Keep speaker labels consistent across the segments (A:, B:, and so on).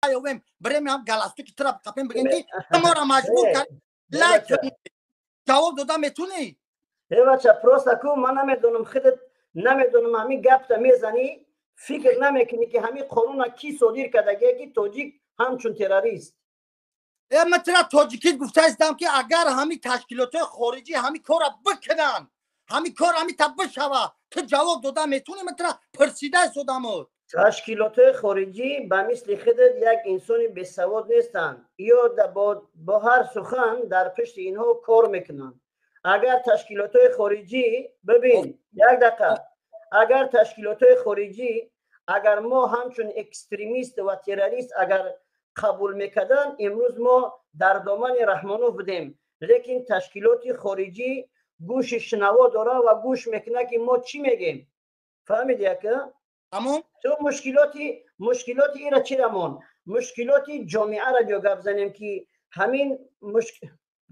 A: Наёвем, бирем ҳам галастуки тура қапем, бигем, ки моро маҷбур кард, лайк ҷавоб дода метунӣ?
B: Э, бача, просто ку ман намедонам, худат намедонам, ҳамин гапта мезанӣ, фикр намекунӣ, ки ҳамин қонуна кӣ содир кардагие, ки тоҷик ҳамчун террорист.
A: Э, ман тира тоҷикӣ гуфтаистам, ки агар ҳамин ташкилотҳои хориҷӣ ҳамин корра бикунанд, ҳамин кор ҳамин та бишава, ту ҷавоб дода метунӣ? Ман тира пурсида истодамуд.
B: Ташкилотҳои хориҷӣ ба мисли худат як инсони бесавод нестанд. Ё бо ҳар сухан дар пушти инҳо кор мекунанд. Агар ташкилотҳои хориҷӣ, бибин, як дақиқа, агар ташкилотҳои хориҷӣ, агар мо ҳамчун экстремист ва террорист агар қабул мекарданд, имрӯз мо дар домани Раҳмонов будем. Лекин ташкилоти хориҷӣ гӯши шунаво дорад ва гӯш мекунад, ки мо чӣ мегем. Фаҳмиди, ака?
A: Тамом.
B: Ту мушкилоти ира чӣ рамон, мушкилоти ҷомеаро биё гап занем, ки ҳамин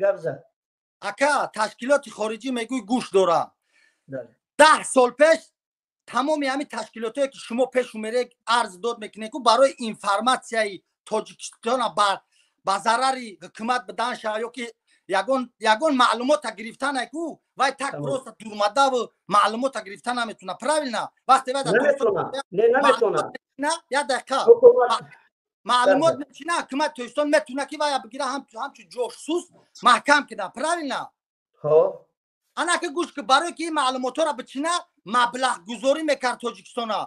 B: гап зад.
A: Ака, ташкилоти хориҷӣ мегӯй, гӯш дора. 10 сол пеш тамоми ҳамин ташкилотое, ки шумо пешу мерек арз дод мекунед, ку барои информатсияи Тоҷикистона ба зарари ҳукумат бидан шава ё ки ягон маълумота гирифтана, ку вай так просто дурмадаву маълумота гирифта наметуна, правильно? Вақте вай як дақиқа маълумот мечина, ҳукумати Тоҷикистон метуна, ки вая бигира, ҳамчун ҷошсус маҳкам кина, правильно? Ана ки гӯш ки, барое ки ин маълумотҳоро бичина, маблағгузорӣ мекард Тоҷикистона,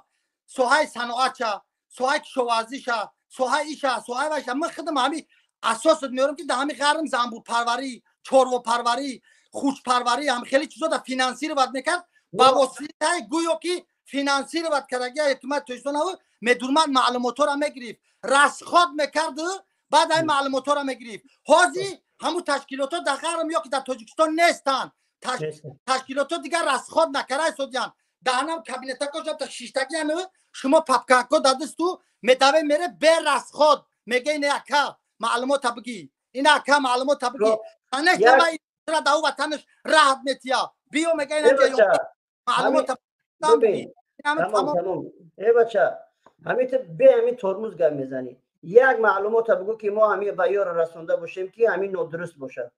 A: соҳаи саноатша, соҳаи кишоварзиша, соҳаи иша, соҳаи вайша. Ман худам ҳами асосат меорам, ки дар ҳами ғарм занбурпарварӣ, чорвопарварӣ, хушпарварӣ, ҳам хеле чизода финансировать мекард ба воситаи гӯё ки финансировать кардагия ҳукумати Тоҷикистон медурмад, маълумотҳоро мегирифт, расход мекарду баъд ҳами маълумотҳоро мегирифт. Ҳозир ҳамун ташкилотҳо дар ғарм ё ки дар Тоҷикистон нестанд. Ташкилотҳо дигар расход накарда истодиянд. Даҳанам кабинетакошата шиштагиам, шумо папкако дадисту медаве мере, берасход меге: ин ака, маълумота бигӣ, ин ака, маълумота бигӣ. Дау ватанаш раҳат метия, биё, мега,
B: маълумота. Э, бача, ҳамин бе ҳамин тормуз гап мезанӣ. Як маълумота бигӯ, ки мо ҳамин ба ёро расонда бошем, ки ҳамин нодуруст бошад.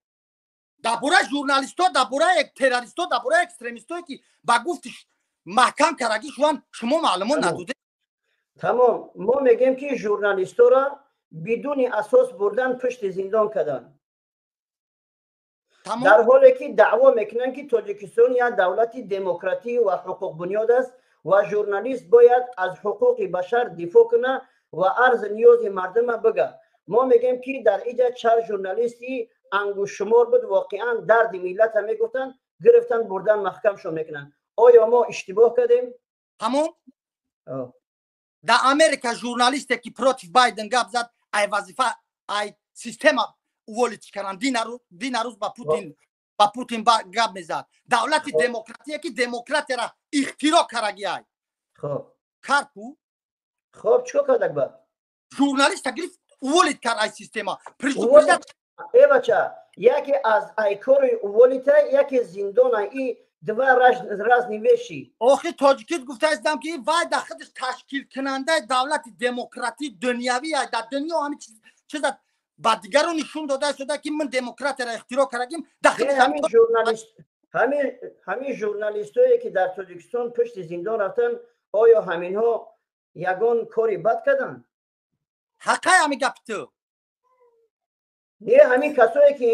A: Дар бораи журналистҳо, дар бораи террористҳо, дар бораи экстремистҳое, ки ба гуфти маҳкам карагӣ шуан, шумо маълумот надодед.
B: Тамом, мо мегӯем, ки журналистҳоро бидуни асос бурдан, пушти зиндон карданд, дар ҳоле ки даъво мекунанд, ки Тоҷикистон як давлати демократӣ ва ҳуқуқбунёд аст ва журналист бояд аз ҳуқуқи башар дифоъ кунад ва арзи ниёзи мардума бигӯ. Мо мегӯем, ки дар иҷа чанд журналисти ангуштшумор буд, воқеан дарди миллата мегуфтанд, гирифтан, бурдан, маҳкамшон мекунанд. Оё мо иштибоҳ кардем?
A: Тамом. Дар Америка журналисте, ки против Байден гап зад, ай вазифа, ай система уволить карданд. Динарӯз ба Путин гап мезад. Давлати демократие, ки демократияра ихтироъ карагиай кард ку.
B: Хоб, чикор кардак ба?
A: Журналиста гирифт, уволить кард ай система.
B: Э, бача, яке аз айкори уволить а, яке зиндона, и два разные вещи.
A: Охи, тоҷикит гуфтаистам, ки вай дар худаш ташкилкунандаи давлати демократии дунявӣ, дар дунё ҳами чиза ба дигарон нишон дода истода, ки ман демократияро ихтироъ кардагим.
B: Дар ҳамин журналистое, ки дар Тоҷикистон пушти зиндон рафтанд, оё ҳаминҳо ягон кори бад карданд?
A: Ҳаққай ҳами гапи ту.
B: Не, ҳамин касое, ки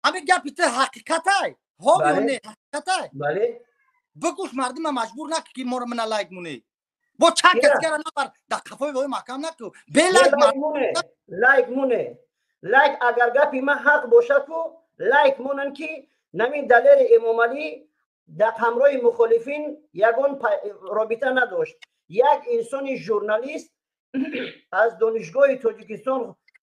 A: ҳамин гапи ту ҳақиқатай ҳо ё не, ҳақиқатай?
B: Бале.
A: Бигӯш, мардума маҷбур накӣ, ки моро мина лайк монӣ. Бо чанд касгара набар, дар қафои вои маҳкам наку, белайк.
B: Лайк муне, лайк. Агар гапи ман ҳақ бошад ку, лайк монанд, ки намин Далери Эмомалӣ дар ҳамроҳи мухолифин ягон робита надошт. Як инсони журналист, аз Донишгоҳи Тоҷикистон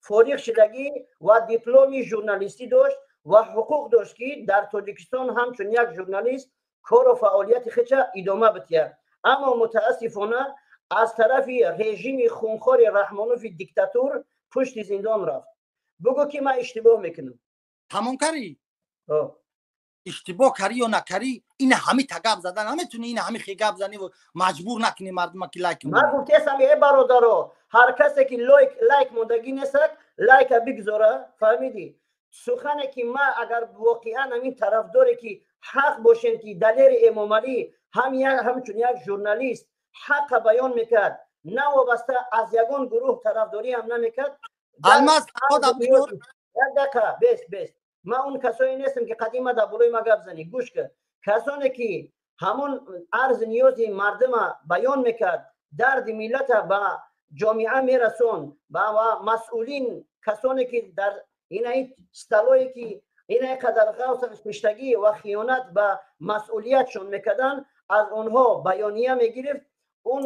B: фориғ шудагӣ ва дипломи журналистӣ дошт ва ҳуқуқ дошт, ки дар Тоҷикистон ҳамчун як журналист кору фаъолияти худша идома бидиҳад. Аммо мутаассифона аз тарафи режими хунхори Раҳмонови диктатур пушти зиндон рафт. Бугӯ, ки ман иштибоҳ мекунам.
A: Тамом карӣ? Иштибоҳ карӣ ё накарӣ, ина ҳами та гап зада наметунӣ, ина ҳами хе гап занӣ ва маҷбур накунӣ мардума ки лайк.
B: Ман гуфтесам, э бародаро, ҳар касе ки лайк мондагӣ нестак, лайка бигзора, фаҳмидӣ? Сухане ки ма агар воқеан ҳамин тарафдоре ки ҳақ бошем, ки Далери Эмомалӣ ҳам ҳамчун як журналист ҳаққа баён мекард, навобаста аз ягон гурӯҳ тарафдорӣ ҳам намекард.
A: Алмаз.
B: Як дақиқа, бес, бес. Ман он касое нестам ки қадима дар болои ма гап занӣ. Гӯш кар, касоне ки ҳамон арзи ниёзи мардума баён мекард, дарди миллата ба ҷомеа мерасонд ва масъулин, касоне ки дар инаи столое ки инаи қадар ғавс шиштагӣ ва хиёнат ба масъулиятшон мекарданд, аз онҳо баёния мегирифт, он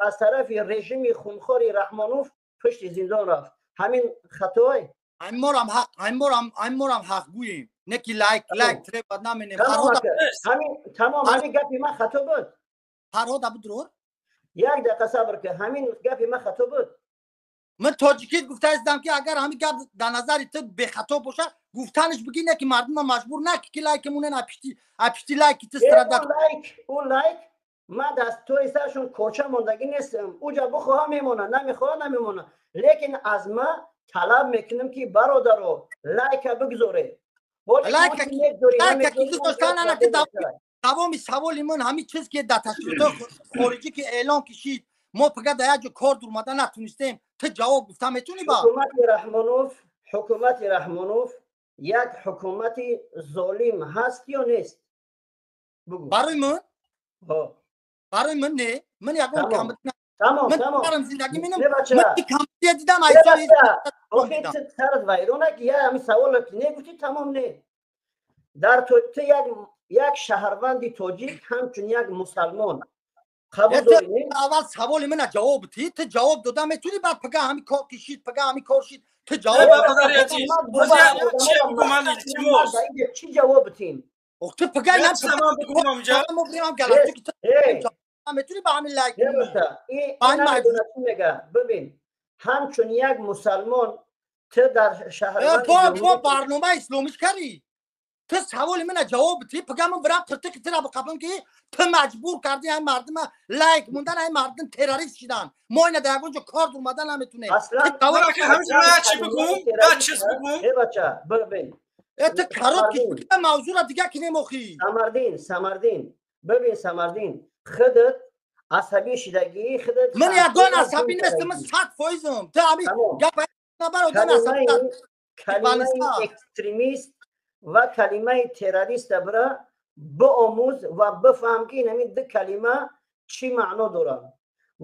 B: аз тарафи режими хунхори Раҳмонов пушти зиндон рафт. Ҳамин хатое?
A: Айморам ҳақ, айморам, айморам ҳақгӯем, не ки лайк требад наменем.
B: Тамом, ҳамин гапи ман хато буд?
A: Фарҳод Абудурор.
B: Як дақиқа сабр кун, ҳамин гапи ман хато буд?
A: Ман тоҷикит гуфтаистам, ки агар ҳамин гап дар назари ту бехато бошад, гуфтанаш бигӣ, не ки мардума маҷбур наки ки лайк монен, апишти лайки ту страда.
B: Лайк, ӯ лайк ман даст тои саршон коча мондагӣ нестам. Уҷа бихоҳа мемонад, намехоҳа намемонад, лекин аз ма талаб мекунам, ки бародаро, лайка бигзоре.
A: Давоми саволи ман ҳамин чиз, ки дар ташкилотҳои хориҷӣ ки эълон кишид, мо пага дар як ҷо кор дурмада натунистем, ту ҷавоб гуфта метунӣ ба?
B: Ҳукумати Раҳмонов, ҳукумати Раҳмонов як ҳукумати золим ҳаст ё нест?
A: Барои ман, барои ман не, ман ягон
B: Тамом, тамом.
A: Зиндагӣ менам, ман камбудия дидам.
B: Сарат вайрона ки я ҳамин саволо ки не гуфтӣ, тамом, не. Дар ту як шаҳрванди тоҷик, ҳамчун як мусалмон қабул дорӣ?
A: Аввал саволи мана ҷавоб тӣ, ту ҷавоб дода метунӣ, баъд пага ҳамин кор кишид, пага ҳамин кор шид, ту ҷавоб.
B: Чӣ ҷавоб тим?
A: Ту пага метунӣ ба ҳамин лайк.
B: Мега, бибин, ҳамчун як мусалмон ту дар шаҳр
A: барномаи исломиш кардӣ, ту саволи мана ҷавоб ти, пага ман бирам қиртиқи тира биқапам, ки ту маҷбур кардӣ ҳамин мардума лайк мондан, ҳамин мардум террорист шидан, мо ина дар ягон ҷо кор дурмада наметунем. Ту карот мавзӯра дига кинем охи.
B: Самардин, Самардин, бибин, Самардин, худат асабӣ шидагӣ, худат.
A: Ман ягон асабӣ нестам, ман 100%-ам. Ту ҳамин гап набар, одам асабӣ.
B: Калимаи экстремист ва калимаи террориста бира биомӯз ва бифаҳм, ки инамин ду калима чӣ маъно доранд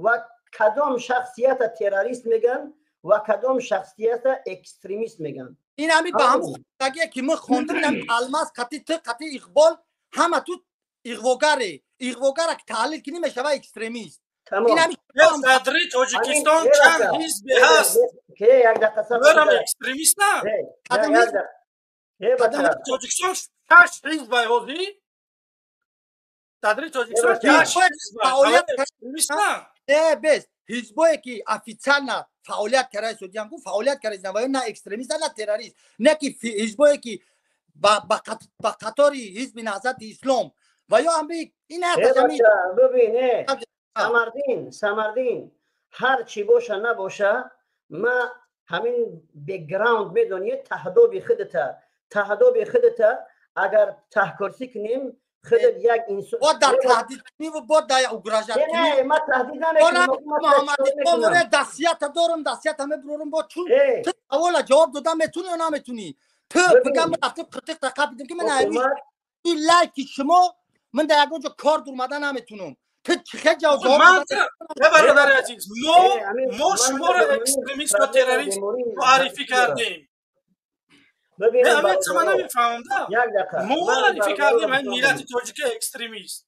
B: ва кадом шахсията террорист мегӯянд ва кадом шахсията экстремист мегӯянд.
A: Ин ҳами ба ҳамн хондагие ки ман хондам, ин Алмаз қати ту, қати Иқбол, ҳама ту иғвогаре, иғвогара ки таҳлил кунӣ, мешава экстремист.
C: Садри Тоҷикистон чанд ҳизбе ҳаст, экстремиста? Тоҷикистон шаш ҳизб ҳозир, садри Тоҷикистон шаш ҳизб.
A: Бес, ҳизбое ки официально фаъолият карда судиям ку, фаъолият карда ва на экстремист, на террорист, не ки ҳизбое ки ба қатори ҳизби Наҳзати Ислом ва ё ҳами ин.
B: Бибин, Самардин, Самардин, ҳар чӣ боша набоша, ма ҳамин бекграунд медонӣ, таҳдоби худата, таҳдоби худата агар таҳкурсӣ кунем, худат як инсон.
A: Бо дар таҳдид кунӣ ва бо дар угрожать кунӣ.
B: Не, ма таҳдид намекунам.
A: Дастията дорам, дастията мебурорам, бо чун ту савола ҷавоб дода метунӣ ё наметунӣ? Ту бигам, рафтим қиртиқ тақаб дидим, ки ман лайки шумо, ман дар ягон ҷо кор дурмада наметунам, ту чӣ хел ҷавоб?
C: Бародари азиз, мо шуморо экстремист ва террорист муаррифӣ кардем? Ман намефаҳмам, мо муаррифӣ кардем ҳамин миллати тоҷика экстремист?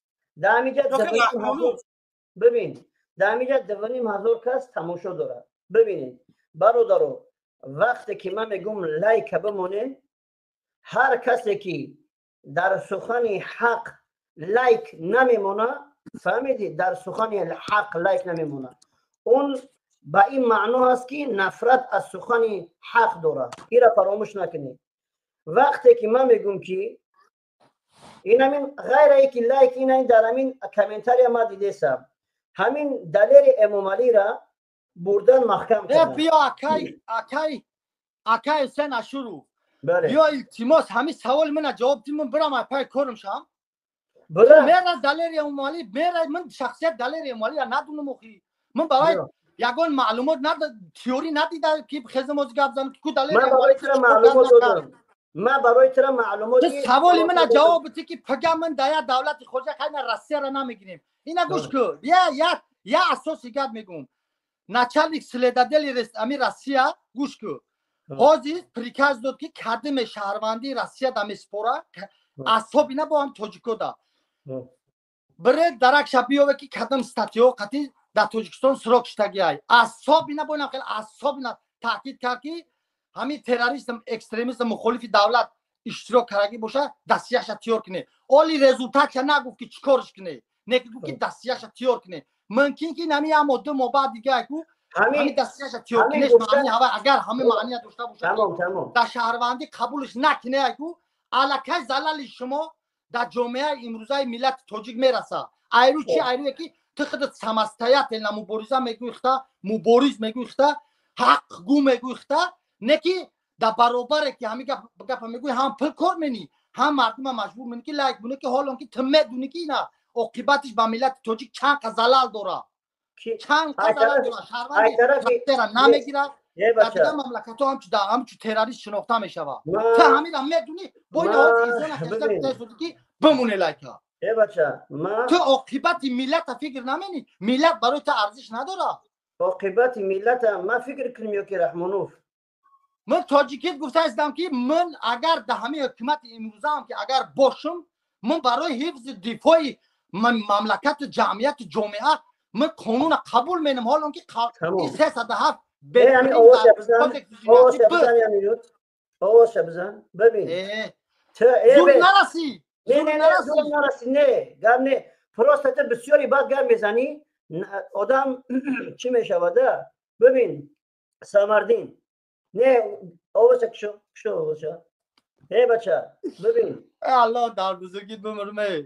B: Бибин, дар ҳамиҷа 2500 кас тамошо дорад. Бибинед, бародаро, вақте ки ман мегӯм лайка бимонем, ҳар касе ки дар сухани ҳақ лайк намемона, фаҳмидӣ, дар сухани ҳақ лайк намемона, он ба ин маъно аст, ки нафрат аз сухани ҳақ дорад. Ира фаромӯш накунед. Вақте ки ман мегӯм, ки Ин ҳамин ғайре ки лайк ин дар ҳамин комментария ма дидесам. Ҳамин Далери Эмомалира бурдан маҳкам
A: кардан. Биё акай, акай, акай Ҳусен Ашуров. Биё, илтимос, ҳамин саволи мана ҷавоб дим, ман бирам пай корм шам. Мера Далери Эмомалӣ, мера ман шахсият Далери Эмомалиро надунам охи. Ман барои ягон маълумот теория надида ки хезам ози гап занам ку Далери.
B: Ман барои тура маълумот додам. Ман барои тура маълумот.
A: Саволи мана ҷавоб бити, ки пага ман дар як давлати хоҷа хайна Россияро намегирем. Ина гӯш ку. Я я я асоси гап мегӯм. Начальник следотдели ами Россия, гӯш ку. Ҳозир приказ дод, ки кадиме шаҳрвандии Россия да меспора, асоби на бо ҳам тоҷико да. Бире даракша биёве, ки кадом статьё қати дар Тоҷикистон срок шитагиай. Асоби на бо инам хеле асоби на таъкид кард, ки ҳамин терроризм, экстремизм, мухолифи давлат иштирок кардагӣ боша, дастияша тиёр куне. Оли результатша нагуфт, ки чӣ корш куне, не ки гуфт, ки дастияша тиёр куне. Мумкин ки нами як моҳ, 2 моҳ баъд дига ку ҳамин дастияша тиёр кунеш маъни ҳава, агар ҳамин маъния дошта бошад, дар шаҳрвандӣ қабулш накуне, ку аллакай залали шумо дар ҷомеаи имрӯзаи миллати тоҷик мерасад. Айру чи? Айруе ки ту худат самостоятельно мубориза мегӯи, хта мубориз мегӯи, хта ҳақгӯ мегӯи, хта не ки дар баробаре ки ҳамин гапа мегӯи, ҳам пул кор менӣ, ҳам мардума маҷбур менӣ, ки лайк буне, ки ҳолон ки ту медунӣ, ки ина оқибатиш ба миллати тоҷик чанд қа залал дорад, чанд қа залал дорад. Шаҳрванди намегирад, дар дигар мамлакатҳо ҳамчу террорист шинохта мешавад. Ту ҳамина медунӣ, бо ин ки бимоне лайка. Ту оқибати миллата фикр наменӣ, миллат барои ту арзиш надорад.
B: Оқибати миллата ман фикр кунем ё ки Раҳмонов?
A: Ман тоҷикит гуфта истам, ки ман агар дар ҳамин ҳукумати имрӯзаам ки агар бошам, ман барои ҳифзи дифои мамлакату ҷамъияту ҷомеа ман қонуна қабул менам, ҳолон ки 307.
B: Овозша бизан, бибин.
A: Зур нарасӣ.
B: Не, нарасӣ, не, гап не, просто ту бисёри бад гап мезанӣ, одам чӣ мешавада. Бибин, Самардин, не, овоза кишо, кишо овоза. Э бача, бибин.
A: Аллоҳ дар бузургит бимурме.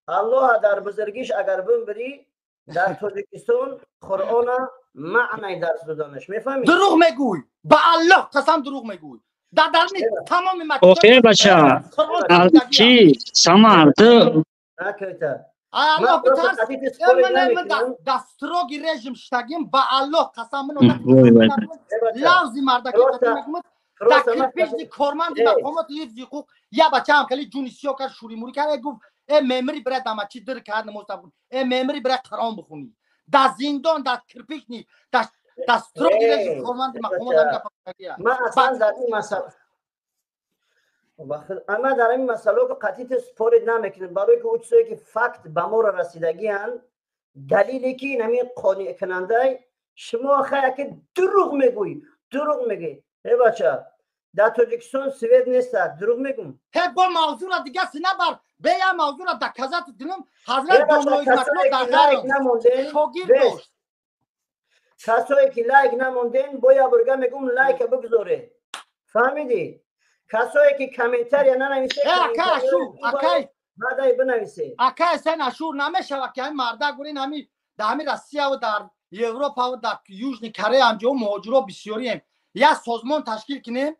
B: Аллоҳ дар бузургиш агар бимбирӣ, дар Тоҷикистон Қуръона маънай дарс доданаш, мефаҳмӣ?
A: Дурӯғ мегӯй, ба Аллоҳ қасам, дурӯғ мегӯй. Дар дарни тамоми
D: Охе, бача, чи Самар, ту
A: Аллоҳ битарс, дар строгий режим штагим, ба Аллоҳ қасам, ман лавзи мардаки мегӯмад. Дар кирпични корманди мақомоти ҳифзи ҳуқуқ я бачаам хеле ҷуни сиё кард, шуримурӣ кард, гуфт: «Э мемири, бира дамачи дир кард, намоз бихун, э мемири, бира Қуръон бихунӣ». Дар зиндон, дар кирпични, дар строгий режим корманди мақомот.
B: Ман аслан дар ин масъала, ама дар ин масъала қатъи спорить намекунем, барои ки ӯ чизое ки факт ба моро расидагианд, далеле ки ҳамин қонеъкунандай шумо хаяки дурӯғ мегӯӣ, дурӯғ мегӯӣ. Э бача, дар Тоҷикистон свет неста, дурӯғ мегӯм?
A: Ҳе, бо мавзӯра дига синабар бея, мавзӯра доказать динам, ҳазрат шогирд дошт.
B: Касое ки лайк намонден, боя бурга мегӯм, лайка бигузоре, фаҳмидӣ? Касое ки комментария нанависе, баъдай бинависе.
A: Акай Сен Ашур, намешавад, ки ҳамин марда гурин ҳами дар ҳамин Россияву дар Европаву дар Южный Корея ҳамҷо муҳоҷиро бисёрием, як созмон ташкил кунем,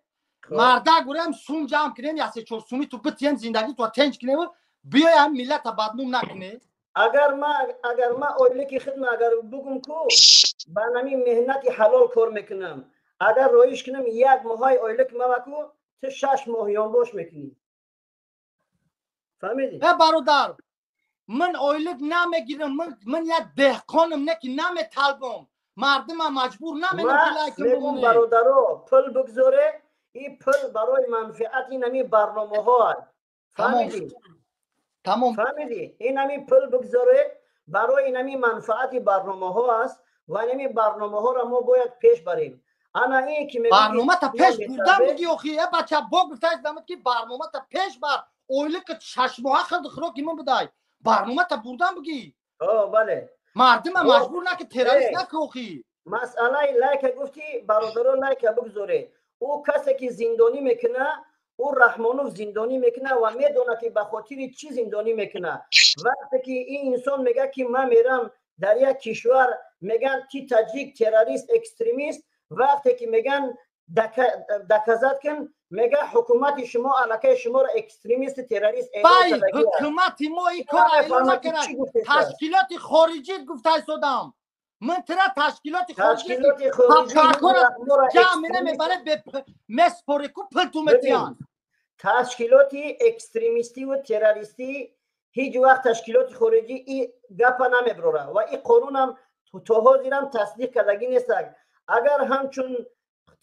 A: марда гурем, сум ҷамъ кунем, як се чор суми ту битием, зиндагӣ ту тенҷ кунем, биёй ҳам миллата баднум накунем.
B: Агар ма ойлики хидма агар бугум ку, ба нами меҳнати ҳалол кор мекунам, агар роиш кунам, як моҳаи ойлик мава ку, ту 6 моҳ ёнбош мекунӣ, фаҳмидӣ?
A: Э бародар, ман ойлик намегирам, ман як деҳқонам, не ки наметалбам, мардума маҷбур
B: наменам. Бародаро, пул бигзоре, ин пул барои манфиати нами барномаҳо, фаҳмидӣ?
A: Тамом.
B: Фаҳмидӣ? Ин ҳами пул бигзоре, барои нами манфаати барномаҳо аст ва нами барномаҳоро мо бояд пеш барем. Ана ин ки
A: Барномата пеш бурдан буги охи. Э бача, бо гуфтаи дамад, ки барномата пеш бар, ойлики 6 моҳа хирди хӯроки ман будай, барномата бурдан буги.
B: Бале.
A: Мардума маҷбур наки, террорист наки охи.
B: Масъалаи лайка гуфтӣ, бародаро, лайка бигзоре. Ӯ касе ки зиндонӣ мекуна, Ӯ Раҳмонов зиндонӣ мекунад ва медонад, ки ба хотири чӣ зиндонӣ мекунад. Вақте ки ин инсон мегӯяд, ки ман мерам дар як кишвар, мегӯянд, ти таҷик, террорист, экстремист. Вақте ки мегӯянд, доказать кун, мега, ҳукумати шумо аллакай шуморо экстремисту террорист
A: эълон. Ҳукумати мо ин кора эълон накард, ташкилоти хориҷӣ гуфта истодам ман тира. Ташкилоти
B: хориҷӣ
A: ҷамъ намебаре, меспоре ку, пул ту метиҳанд.
B: Ташкилоти экстремистиву террористӣ ҳеҷ вақт ташкилоти хориҷӣ и гапа намеброра ва и қонунам то ҳозирам тасдиқ кардагӣ нестак. Агар ҳамчун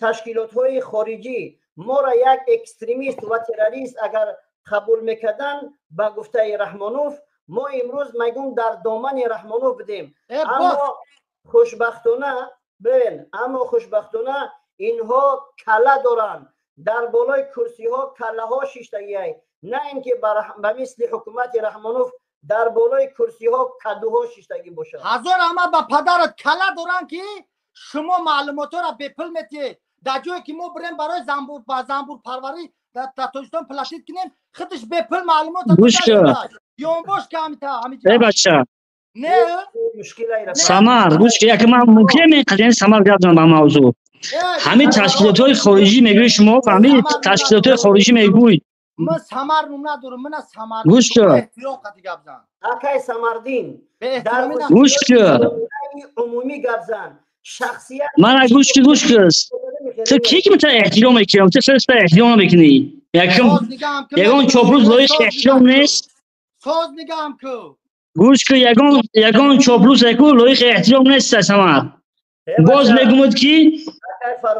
B: ташкилотҳои хориҷӣ моро як экстремист ва террорист агар қабул мекарданд, ба гуфтаи Раҳмонов, мо имрӯз мегӯм, дар домани Раҳмонов будем. Аммо хушбахтона, бибин, аммо хушбахтона инҳо калла доранд, дар болои курсиҳо каллаҳо шиштагиай, на ин ки ба мисли ҳукумати Раҳмонов дар болои курсиҳо кадуҳо шиштагӣ бошад.
A: Ҳазор ама ба падарат, калла доранд, ки шумо маълумотҳоро бепул метиҳед. Дар ҷое ки мо бирем барои занбурпарварӣ дар Тоҷикистон платить кунем, худаш бепул маълумот ёнбош.
D: Э, бача Самар, гӯш ки, яке ман мумкин меқадем, Самар, гап занам ба мавзӯъ. Ҳамин ташкилотҳои хориҷӣ мегӯи шумо, ҳамин ташкилотҳои хориҷӣ мегӯй.
A: Ман Самар ном надорам, мана Самар.
D: Гӯш ки.
A: Гап зан.
B: Акай Самардин.
D: Гӯш ки.
B: Умумӣ гап зан, шахсият.
D: Мана, гӯш ки, гӯш ки. Ту ки ки мета эҳтиром мекунам, ту фирста эҳтиром намекунӣ. Якум ягон чоплус лоиқ эҳтиром нест.
A: Соз нигам ку.
D: Гӯш ки, ягон чоплус яку лоиқи эҳтиром нест, Самар. Боз мегумуд, ки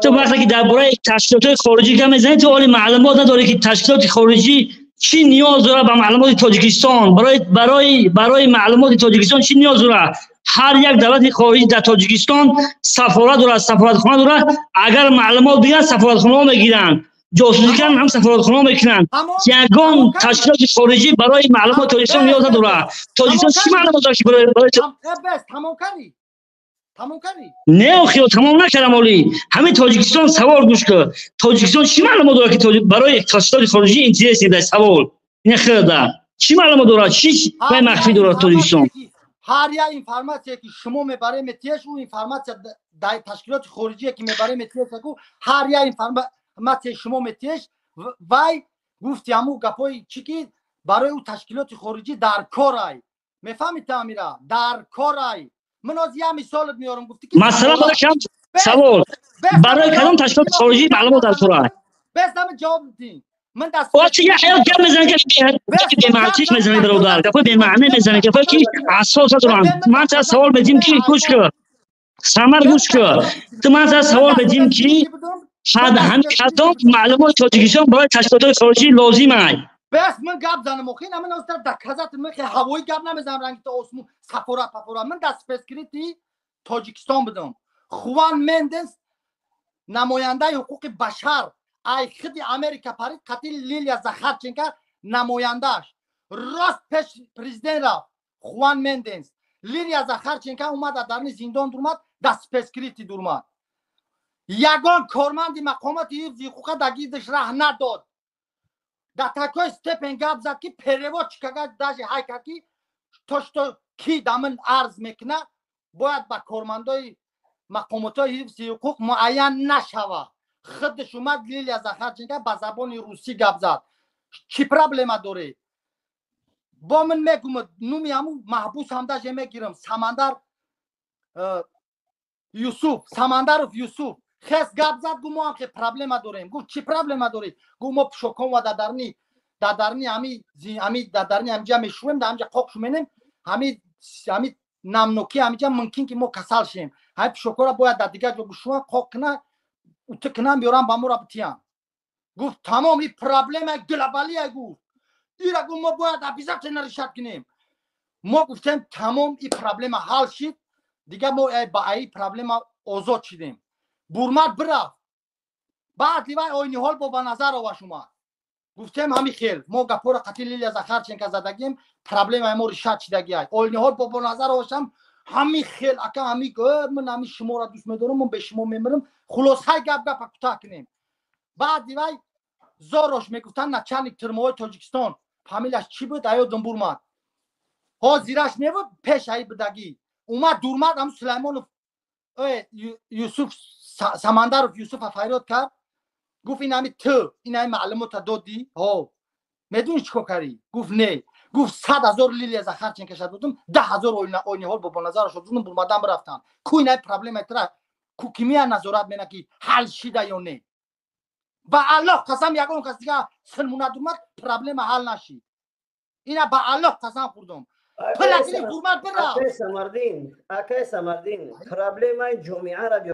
D: ту вақте ки дар бораи ташкилотҳои хориҷӣ гап мезанӣ, ту оли маълумот надорӣ, ки ташкилоти хориҷӣ чӣ ниёз дорад ба маълумоти Тоҷикистон. Барои маълумоти Тоҷикистон чӣ ниёз дорад? Ҳар як давлати хориҷӣ дар Тоҷикистон сафорат дорад, сафоратхона дорад. Агар маълумот бигиранд, сафоратхонаҳо мегиранд, ҷосусӣ кунанд ҳам сафоратхонаҳо мекунанд. Ягон ташкилоти хориҷӣ барои маълумоти Тоҷикистон ниёз надорад. Тоҷикистон чӣ маълумот дорад, ки барои
A: Тамом кардӣ?
D: Не, охиро тамом накардам оли. Ҳамин Тоҷикистон, савол, гӯш кун, Тоҷикистон чӣ маълумот дорад, ки барои ташкилоти хориҷӣ интересный дар савол ина хирда чӣ маълумот дорад, чӣ вай махфӣ дорад Тоҷикистон?
A: Ҳар як информация, ки шумо мебарем метиеш, ӯ информация дар ташкилоти хориҷие, ки мебарем метиеш, ҳар як информация шумо метиеш, вай гуфти ҳамун гапҳои чӣ, ки барои ӯ ташкилоти хориҷӣ дар корай. Мефаҳмед, Амира, дар корай. Ман ҳозир як мисолат меорам, гуфти ки
D: Масалан, савол: барои кадом ташкилоти хориҷӣ маълумот дар кора?
A: Бес, ҳамин ҷавоб дидин. Ман даст
D: Чи я ҳаёт гап мезанӣ, ки бемаъни чиз мезанӣ, бародар, гапҳои бемаъне мезанӣ, гапҳое ки асос надоранд. Ман та савол медиҳем, ки гӯш кун, Самар, гӯш кун, ту ман та савол медиҳем, ки ҳамин кадом маълумоти Тоҷикистон барои ташкилотҳои хориҷӣ лозим ай?
A: Бес, ман гап занам охи. На, ман ҳозир доказать, ман ҳавои гап намезанам, ранги то осмон сафорат пафорат. Ман дар спецкредити Тоҷикистон будам. Хуан Мендес, намояндаи ҳуқуқи башар ай хиди Америка, парид қати Лилия Захарченко, намояндааш, рост пеш президент рафт. Хуан Мендес, Лилия Захарченко омад, дар дарни зиндон дурмад, дар спецкредити дурмад. Ягон корманди мақомоти ҳифзи ҳуқуқа дар гирдаш раҳ надод. До такой степень гап зад, ки переводчикага даже ҳай кард, ки то что ки дамин арз мекуна, бояд ба кормандои мақомотҳои ҳифзи ҳуқуқ муайян нашава. Худаш омад, Лилия Захарченко ба забони русӣ гап зад: «Чӣ проблема доред?» Бо ман мегум, нуми ҳамун маҳбус ҳам даже мегирам, Самандар Юсуф, Самандаров Юсуф. Хес гап зад, гу: «Мо ҳам хе проблема дорем». Гуфт: «Чӣ проблема доред?» Гу: «Мо пушокон ва дар дарни ҳами дар дарни ҳамиҷа мешӯем, дар ҳамиҷа қоқ шуменем, ҳами намнокӣ ҳамиҷа мумкин, ки мо касал шем. Ҳами пушокҳоро бояд дар дигар ҷо бишӯян, қоқ кунан, утӣ кунан, биёран, ба моро битиян». Гуфт: «Тамом, ин проблема глобалия». Гуфт: «Ира», гуфт, «мо бояд обязательно решать кунем». Мо гуфтем: «Тамом, ин проблема ҳал шид дигар, мо ба аи проблема озод шидем». Бурмад, бирафт. Баъд ливай Ойниҳол Бобаназароваш омад. Гуфтем: «Ҳами хел мо гапҳоро қатъи Лилия Захарченко задагим, проблемаи мо решать шидагиай». Ойниҳол Бобоназаровашам ҳами хел, ака, ҳами ман ҳами шуморо дӯст медорам, ман бе шумо мемирам. Хулосаи гап, гапа кӯтаҳ кунем, баъди вай Зорош мегуфтанд, начальник тюрьмаҳои Тоҷикистон, фамилияш чӣ буд, аёдум бурмад, ҳозираш небуд, пеш аи будагӣ умад, дурмад. Ам Сулаймонов, Юсуф Самандаров Юсуфа фарёд кард, гуфт: «Ин ҳами ту ин ҳами маълумота додӣ? Ҳо, медонӣ чӣ кор кардӣ?» Гуфт: «Не». Гуфт: «100 000 Лилия Захарченкаша додум, 10 000 ойниҳол Бобоназарашо додум, бурмадан бирафтам. Ку ин ҳами проблемаи тра ку, кимия назорат мена, ки ҳал шида ё не?» Ба Аллоҳ қасам, ягон кас дига силмуна дурмад, проблема ҳал нашид. Ина ба Аллоҳ қасам хӯрдум.
B: Акай Самардин, проблемаи ҷомеаро.